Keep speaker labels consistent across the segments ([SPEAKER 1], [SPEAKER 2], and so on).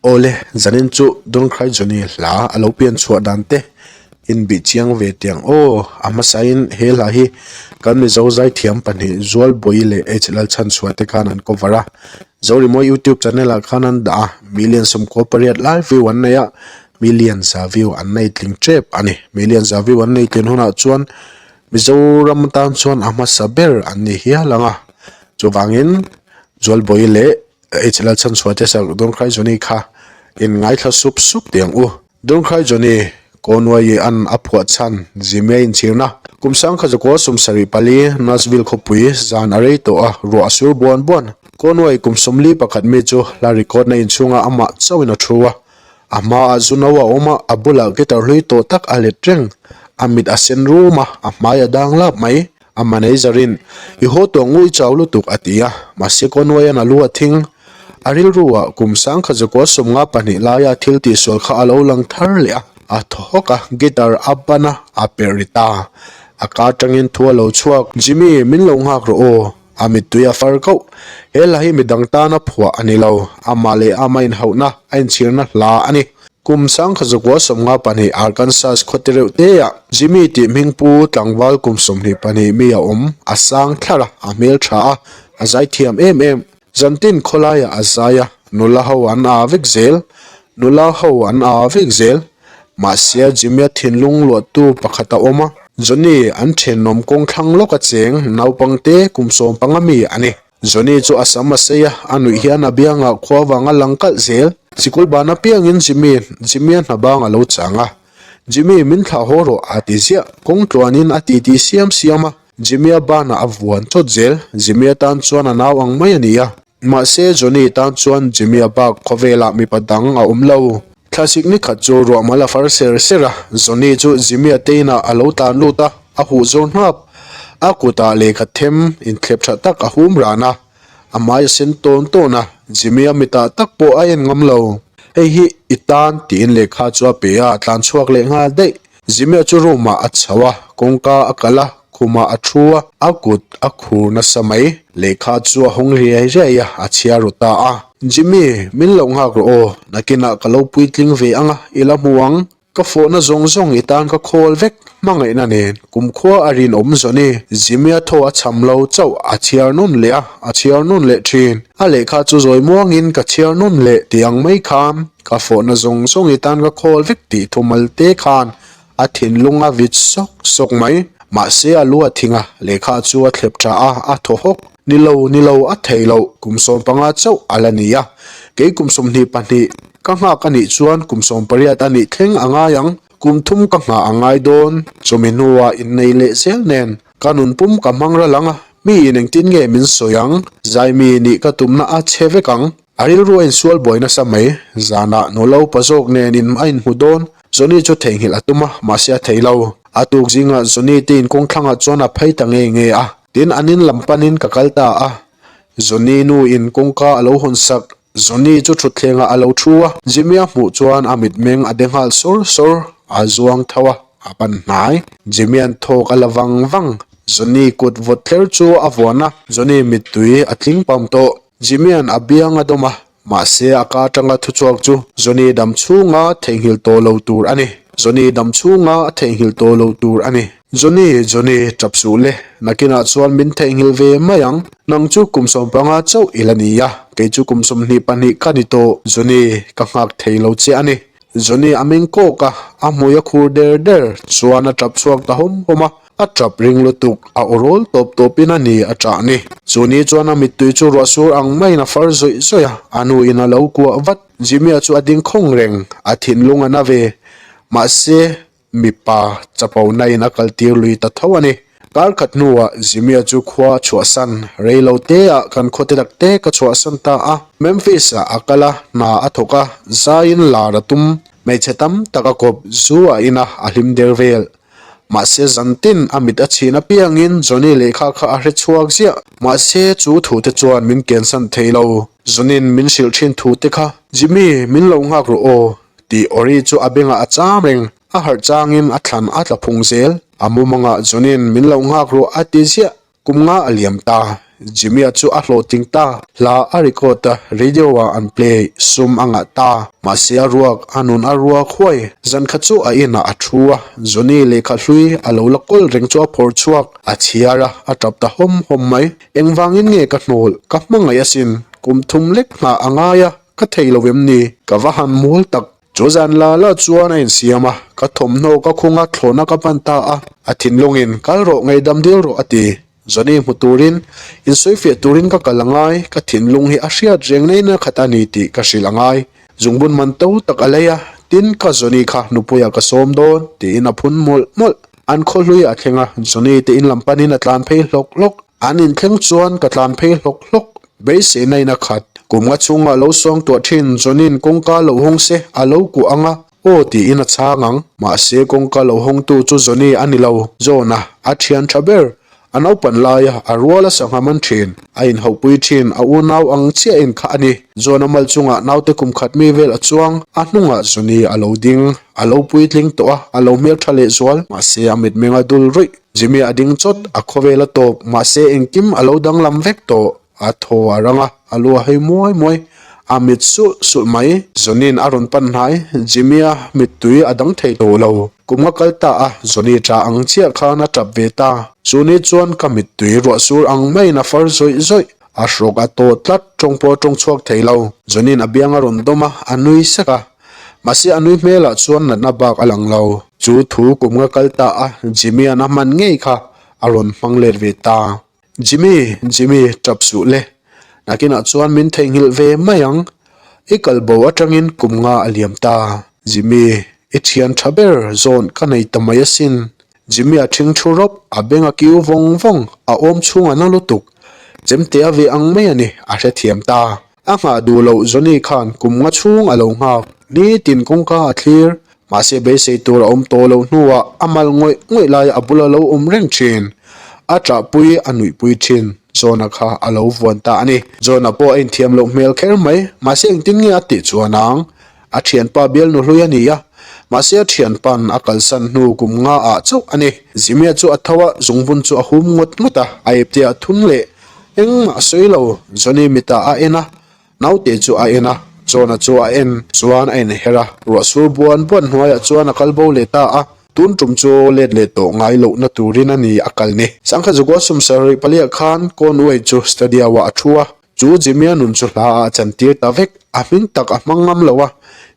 [SPEAKER 1] Awle, zanin chu Don't Cry Johnny hla a lo pian chhuah dan te inbih chiang ve tiang aw. A hmasain he hla hi kan Mizo zaithiam pahnih Zualbawi leh H Lalchhanchhuah te khan an cover a. Zorimawi YouTube channel ah khan an dah a, million 18 lai view an nei a, million za view an nei tling tep a ni. Million za view an nei tlin hunah chuan Mizoram tan chuan a hmasa ber an ni hial ang a. Chuvangin Zualbawi leh H Lalchhanchhuah te sak Don't Cry Johnny kha in ngaithla sup sup teh ang u. Don't Cry Johnny, Kawnwaii an a phuah chhan Jimmy a inchhirna. Kum sangkhat zakua 74, Nashville khawpui zan a rei tawh a, ruah a sur buan buan. Kawnwaii kum 41 mi chu hla record na inchhungah amah chauhin a thu a. A hmaah zu no a awm a, a bulah guitar hlui tawh tak a let reng. A mit a sen rum a, a hmai a dang lap mai. A manager in, I haw tawh ngui chau lutuk a ti a, mahse Conway-a'n a lu a thing. A rilru ah kum 1952 laia thil tihsual kha a lo lang thar leh a, a thaw hawk a, guitar a ban a, a perh ri ta. A ka atangin thu a lo chhuak, Jimmy, min lo nghak rawh aw. A mittui a far koh. He hla hi midang tana phuah a ni lo, amah leh ama inhauhna, a inchhirna hla a ni. Kum 1952 Arkansas khawte reuh te ah Jimmy tih hming pu tlangval kum 22 mi a awm, a sang thlar a, a hmel tha a, a zai thiam em em. Zantin khawlaiah a zai a, nula ho an aa vek zel, nula ho an aa vek zel. Mahse Jimmy-a thinlung luahtu pakhat a awm a, Johnny an thenawm kawng thlang lawk a cheng naupangte kum 15 mi a ni. Johnny chu a sam a sei a, a nuih hian a biangah khua vang a lang kalh zel. Sikul ban apiangin Jimmy, Jimmy-a hna bang a lo chang a. Jimmy, min thlah haw rawh, a ti ziah. Kawng tluanin a titi siam siam a. Jimmy-a banah a vuan chawt zel. Jimmy-a tan chuan a nau ang mai a ni a. Mahse, Johnny tan chuan Jimmy-a bak khawvelah mipa dang a awm lo. Thlasik ni khat chu ruahmal a far ser ser a, Johnny chu Jimmy-a te inah a lo tlan lut a, a huh zawr hnap. A kutah lehkha them inthlep tha tak a hum ran a, a hmai a sen tawn tawn a, Jimmy-a mitah tak pawh a en ngam lo. Hei hi i tan tiin lehkha chu a pe a, a tlan chhuak leh nghal daih. Jimmy-a chu room-ah a chho a, kawngka a kal a, khumah a thu a, a kut a khur nasa mai. Lehkha chu a hawng riai riai a, a chhiar ru ta a. Jimmy, min lo nghak rawh aw, nakinah ka lo puitling ve ang a, i la hmu ang. Ka fawhna zawng zawng i tan ka khawl vek, hmangaihna nen kumkhua a rinawm zawn i. Jimmy-a thaw a cham lo chauh, a chhiar nawn leh a, a chhiar nawn leh thin. A lehkha chu zawi muangin ka chhiar nawn leh tih ang mai khan. Ka fawhna zawng zawng i tan ka khawl vek tih thumal te khan a thinlung a vit sawk sawk mai. Mahse a lu a thing a, lehkha chu a thlep tha a, a thaw hawk. Ni lo, ni lo, a thei loh, kum 15 chauh a la ni a. Kei kum 22 ka nghak a nih chuan kum 18 a nih thleng a ngai ang. Kum thum ka nghah a ngai dawn. Chumi hnuah innei leh zel nen ka nun pum ka hmang ral ang a, mi in engtin nge min sawi ang? Zaimi nih ka tumna a chhe vek ang. A rilru a insual buai nasa mai. Zanah nula upa zawk nen in a inhmu dawn. Johnny chu theihnghilh a tum a, mahse a thei lo. A tuk zingah Johnny te inkawng thlangah chuan a phei ta nge nge a. Tin, an in lam panin ka kal ta a. Johnny nu in kawngka a lo hawn sak. Johnny chu thutthlengah a lo thu a. Jimmy a hmuh chuan a mitmeng a de nghal sawr sawr. A zuang tho a, a pan hnai. Jimmy an thawk a la vang vang. Johnny kut vawt thler chu a vuan a. Johnny mittui a tling pam tawh. Jimmy-a'n a biang a dawm a, mahse a ka atanga thuchhuak chu Johnny dam chhunga theihnghilh tawh lo tur a ni. Johnny dam chhunga a theihnghilh tawh lo tur a ni. Johnny, Johnny, tap suh le, nakinah chuan min theihnghilh ve mai ang. Nang chu kum 15 chauh i la ni a, kei chu kum 22 ka ni tawh. Johnny, ka nghak thei lo che a ni. Johnny a meng kawk a, a hmui a khur der der chuan a tap chhuak ta hawm hawm a. A tap ring lutuk, a aw rawl tawp tawpin a ni a ṭah ni. Chu ni chuan a mittui chu ruah sur ang maiin a far zawih zawih a, a nuin a lo kuah vat. Jimmy-a chu a ding khawng reng, a thinlung a na ve. Mahse, mipa chapo nain a kaltir lui ta tho a ni. Kar khat hnuah Jimmy-a chu khua a chhuahsan, rei lo teah kan khawte tak te ka chhuahsan ta a. Memphis-ah a kal a, hna a thawk a, zaiin lar a tum. Hmeichhe tam tak a kawp zu a in a, a hlim der vel. Mahse zantin a mit a chhin apiangin Johnny lehkha kha a hre chhuak ziah. Mahse chu thute chuan min kensan thei lo. Johnny-in min hrilh thin thute kha, Jimmy, min lo nghak rawh aw, tih Ori chu a bengah a cham reng. A harh changin a thlan a tla phung zel. A mumangah Johnny-in min lo nghak rawh a ti ziah. Kum nga a liam ta. Jimmy-a chu a hlawhtling ta. Hla a record a, radio-ah an play, sum a ngah ta. Mahse a ruak, a nun a ruak huai. Zan khat chu a inah a thu a, Johnny lehkha hlui a lo la kawl reng chu a phawrh chhuak. A chhiar a, a tap ta hawm hawm mai. Engvangin nge ka hnawl, ka hmangaih asin. Kum thum lek nghah a ngai a, ka thei lo em ni? Ka va han mual tak. Chu zan la la chuan a insiam a, ka thawmhnaw ka khung a, thlawhna ka pan ta a. A thinlungin, Kal rawh, ngaihdam dil rawh a ti. Johnny hmu turin, insawifiah turin ka kal a ngai, ka thinlung hi a hriat reng nain a khat a ni tih ka hrilh a ngai. Zungbun man to tak a lei a, tin ka Johnny kha nupuiah ka sawm dawn, tiin a phun mawlh mawlh. An khawhlui a thleng a, Johnny te in lam panin a tlan phei hlawk hlawk. An inthleng chuan ka tlan phei hlawk hlawk. Beiseina in a khat. Kum nga chhungah lo sawng tuah thin Johnny-in kawngka lo hawng se a lo kuah ang a, Aw tiin a chhang ang. Mahse kawngka lo hawngtu chu Johnny a ni lo. John-a a thian tha ber. A naupan laia a rual a sangha man thin. A inhauhpui thin a unau ang chiahin kha a ni. John-a mal chungah naute kum khat mi vel a chuang. A hnungah Johnny a lo ding. A lo puitling tawh a, a lo hmeltha lehzual. Mahse a mitmeng a dul ruih. Jimmy a ding chawt, a khawvel a tawp, mahse engkim a lo danglam vek tawh. A thaw a rang a, a lu a hei muai muai. A mit sulh sulh mai. Johnny-in a rawn pan hnai, Jimmy-a mittui a dang thei tawh lo. Kum a kal ta a, Johnny ṭah ang chiah khan a ṭap ve ta. Chu ni chuan ka mittui ruah sur ang maiin a far zawih zawih. A hrawk a tawh tlat, ṭawng pawh a ṭawng chhuak thei lo. Johnny-in a biang a rawn dawm a, a nui sek a. Mahse a nui hmelah chuan natna bak a lang lo. Chu thu kum nga kal ta a, Jimmy-a'n a hman ngei kha a rawn hmang let ve ta. Jimmy, Jimmy, tap suh le. Nakinah chuan min theihnghilh ve mai ang. I kal bo atangin kum nga a liam ta. Jimmy, i thian tha ber zawn ka nei ta mai asin. Jimmy a thing thu rawp, a beng a kiu vawng vawng, a awm chhung a na lutuk. Chemte a ve ang mai a ni, a hrethiam ta. A nghah duh loh Johnny khan kum nga chhung a lo nghak. Nitin kawngka a thlir. Mahse beisei tur a awm tawh loh hnuah a mal ngawih ngawih laia a bula lo awm reng thin. A ṭahpui a nuihpui thin. John-a kha a lo vuan ta a ni. John-a pawh a inthiam loh hmel kher mai. Mahse engtin nge a tih chuan ang? A thianpa bialnu hlui a ni a. Mahse a thianpa'n a kalsan hnu kum nga ah chauh a ni. Jimmy-a chu a tho a, zungbun chu a hum ngawt ngawt a. A ipte a thun leh. Engmah a sawi lo, Johnny mitah a en a, naute chu a en a, John-a chu a en chuan a inher a, ruah sur buan buan hnuaiah chuan a kal bo leh ta a, tun tum chu let leh tawh ngai lohna turin a ni a kal ni. Sangkhat Zukua sum sarih paliah khan Conway chu studio-ah a thu a, chu Jimmy-a nun chu hla ah a chantir ta vek, a hming tak a hmang ngam lo a,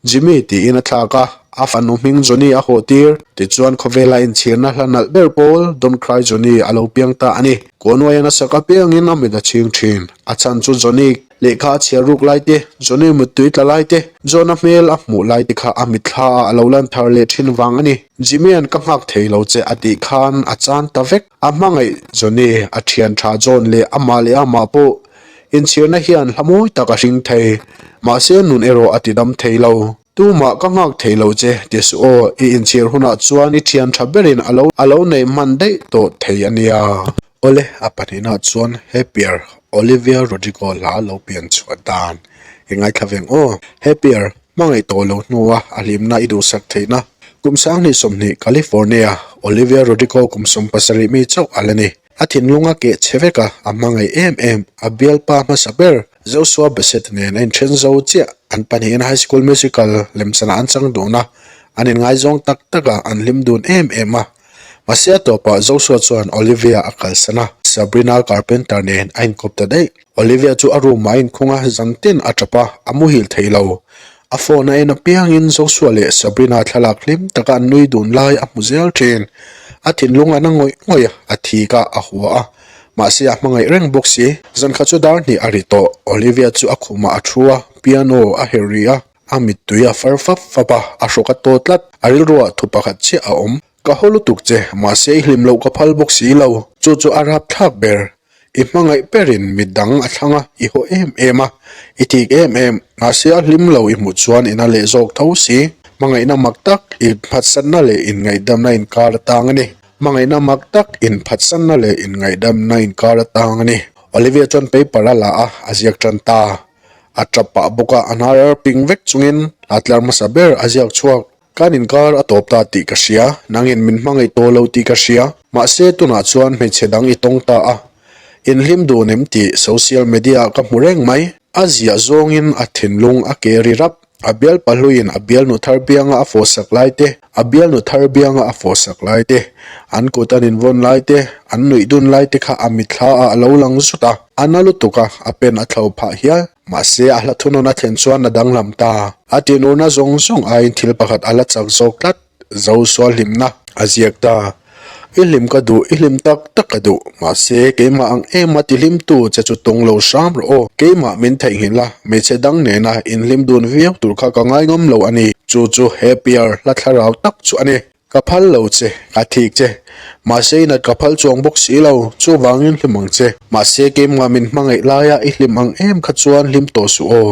[SPEAKER 1] Jimmy tiin a thlak a, a fanu hming Johnny a hawh tir. Tichuan khawvela inchhirna hla nalh ber pawl Don't Cry Johnny a lo piang ta a ni. Kawnawia nasa ka piangin a mit a chhing thin. A chhan chu Johnny lehkha a chhiar ruk lai te, Johnny muttui tla lai te, John-a hmel a hmuh lai te kha a mitthla ah a lo lan thar leh thin vang a ni. Jimmy-a'n ka nghak thei lo che a tih khan a chan ta vek. A hmangaih Johnny, a thian tha John leh amah leh amah pawh Inchhirna hian hla mawi tak a hring thei, mahse nun erawh a tidam thei lo. Tumah ka nghak thei lo che, ti suh aw, i inchhir hunah chuan i thian tha berin a lo a lo nei hman daih tawh thei a nia. Awle, a pahnihna chuan Happier, Olivia Rodrigo hla lo pian chhuah dan i ngaithla veng aw. Happier, hmangaih tawh lo hnua a hlimna i duhsak theihna. Kum 2020, California, Olivia Rodrigo kum 17 mi chauh a la ni. A thinlung a keh chhe vek a, a hmangaih em em. A bialpa hmasa ber, Joshua Bassett nen a inthen zo chiah. An pahnihin High School Musical lemchanah an chang dun a, an inngaizawng tak tak a, an hlim dun em em a. Mahse a tawpah Joshua chuan Olivia a kalsan a, Sabrina Carpenter nen a inkawp ta daih. Olivia chu a room ah a inkhung a, zantin a tap a, a muhil thei lo. A phone a en apiangin Joshua leh Sabrina thlalak hlim taka an nui dun lai a hmu zel thin. A thinlung a na ngawih ngawih a, a thik a, a hua a. Mahse a hmangaih reng bawk si. Zankhat chu dar hnih a ri tawh. Olivia chu a khumah a thu a, piano a herh rih a, a mittui a far fap fap a, a hrawk a taw tlat. A rilruah thu pakhat chiah a awm. Ka haw lutuk che, mahse i hlim loh ka phal bawk si lo. Chu chu a rapthlak ber. I hmangaih berin mi dang a thlang a, i haw em em a, i thik em em, mahse a hlim lo i hmuh chuan ina leh zawk tho si. Hmangaihna mak tak inphatsanna leh inngaihdamna inkar atang a ni. Hmangaihna mak tak inphatsanna leh inngaihdamna inkar atang a ni. Olivia chuan paper a la a, a ziak tan ta. A tap pah bawk a, a hnar ar ping vek chungin a tlar hmasa ber a ziak chhuak. Kan inkar a tawp ta tih ka hria, nangin min hmangaih tawh lo tih ka hria. Mahse tunah chuan hmeichhe dang i tawng ta a. In hlim dun em tih social media ah ka hmu reng mai. A ziah zawngin a thinlung a ke ri rap. A bial pahluiin a bialnu thar bianga a fawhsak lai te, a bialnu thar bianga a fawhsak lai te, an kut an invawn lai te, an nuih dun lai te kha a mitthla ah a lo lang zut a. A na lutuk a, a pen a thlo phah hial. Mahse, a hla thunawn a thlen chuan a danglam ta. A tinurna zawng zawng aiin thil pakhat a la chak zawk tlat. Zo sual hlimna a ziak ta. I hlim ka duh, i hlim tak tak ka duh. Mahse, keimah ang em a ti hlimtu che chu tung lo hram rawh aw. Keimah min theihnghilh a, hmeichhe dang nena inhlim dun viau tur kha ka ngai ngam lo a ni. Chu chu Happier hla thlarau tak chu a ni. Ka phal lo che, ka thik che. Mahse, i nat ka phal chuang bawk si lo, chuvangin hlim ang che. Mahse, keimah min hmangaih laia i hlim ang em kha chuan hlim tawh suh aw.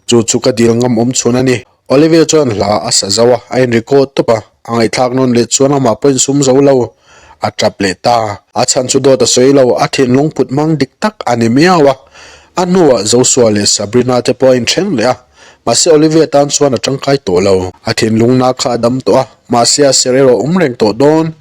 [SPEAKER 1] Chu chu ka dil ngam awm chhun a ni. Olivia chuan hla a sa zo a, a in record tawp a, a ngaihthlak nawn leh chuan amah pawhin sum zo lo, a tap leh ta. A chhan chu dawt a sawi lo, a thinlung put hmang dik tak a ni miau a. A hnuah Joshua leh Sabrina te pawh a inthen leh a, mahse Olivia tan chuan a tangkai tawh lo. A thinlung na kha a dam tawh a, mahse a ser erawh awm reng tawh dawn.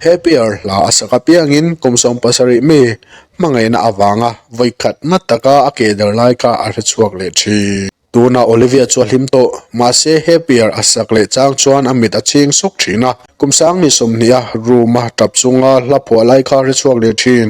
[SPEAKER 1] Happier hla a sak apiangin kum 70 mi hmangaihna avanga vawikhatna taka a keh der lai kha a hrechhuak leh thin. Tunah Olivia chu a hlim tawh, mahse Happier a sak leh chang chuan a mit a chhing sawk thin a. Kum sang ni 20 a room a tap chunga hla phuah lai kha a hrechhuak leh thin.